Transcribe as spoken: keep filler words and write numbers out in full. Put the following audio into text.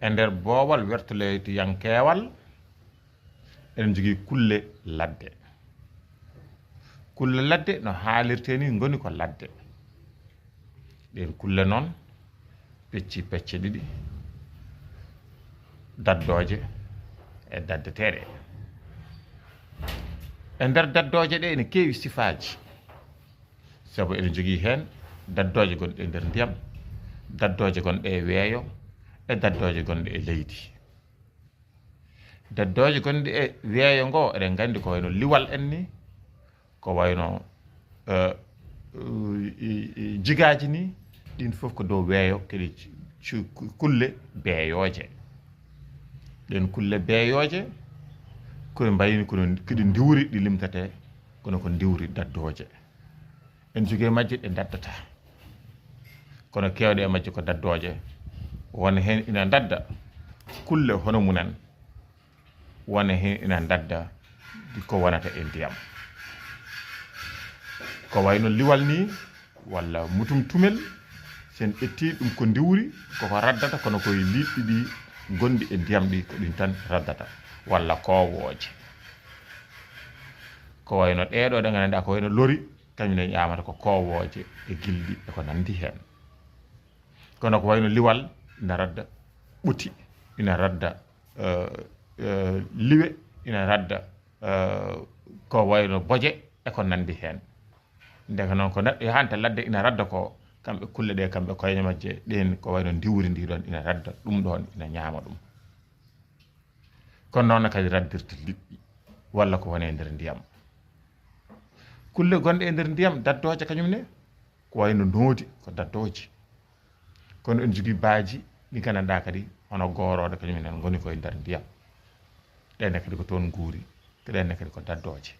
E nder boowal wertoleetiyankeewal, eɗen njogii kulle ladde. Kulle ladde no haalirtee ni ngoni ko ladde. Ɗeen kulle noon pecci pecce ɗiɗi, daddooje e daddeteeɗe. E nder daddooje ɗe ene keewi sifaaji, sabu eɗen njogii heen daddooje gonɗe e nder ndiyam, daddooje gonɗe e weeyo, e daddooje gonɗe e leydi. Daddooje gonɗe e weeyo ngo, eɗen nganndi ko wayno liwal en ni, ko wayno, eh, i- i- jigaaji ni, ɗin fof ko dow weeyo kadi cu- cu- kulle beeyooje. Ɗen kulle beeyooje koye mbayni kono kadi ndiwri ɗi limtatee, kono ko ndiwri daddooje. En jogii majje ɗe daddata, kono keewɗe e majje ko daddooje. Won heen ina dadda kulle hono mumen, wona heen ina dadda ko wonata e ndiyam. Ko wayno liwal ni, walla mutum tumel, sen ƴetti ɗum ko ndiwri, koko raddata, kono koye liɗɗi ɗi gonɗi e ndiyam ɗi, ko ɗin tan raddata, walla koowooje. Ko wayno ɗeeɗo ɗe ngannduɗaa ko wayno lori, kañum ne ƴaamata ko koowooje e gilɗi e ko nanndi heen. Kono ko wayno liwal ina radda ɓoti, ina radda, eh, eh, liwe, ina radda, eh, ko wayno boje e ko nanndi heen. Ndeke noon ko neɗɗo yahanta ladde ina radda ko, kamɓe kulle ɗe, kamɓe koye majje ɗeen ko wayno ndiwri ndi ɗoon ina radda ɗum ɗoon, ina ñaama ɗum. Kono noon kadi raddirta liɗɗi walla ko woni e nder ndiyam. Kulle gonɗe e nder ndiyam daddooje kañum ne ko wayno noodi ko daddooje. Kono en jogii baaji ɗi nganndanɗaa kadi hono goorooɗe kañum ne ngoni ko e nder ndiyam. Ɗeen ne kadi ko toon nguuri, ko ɗeen ne kadi ko daddooje.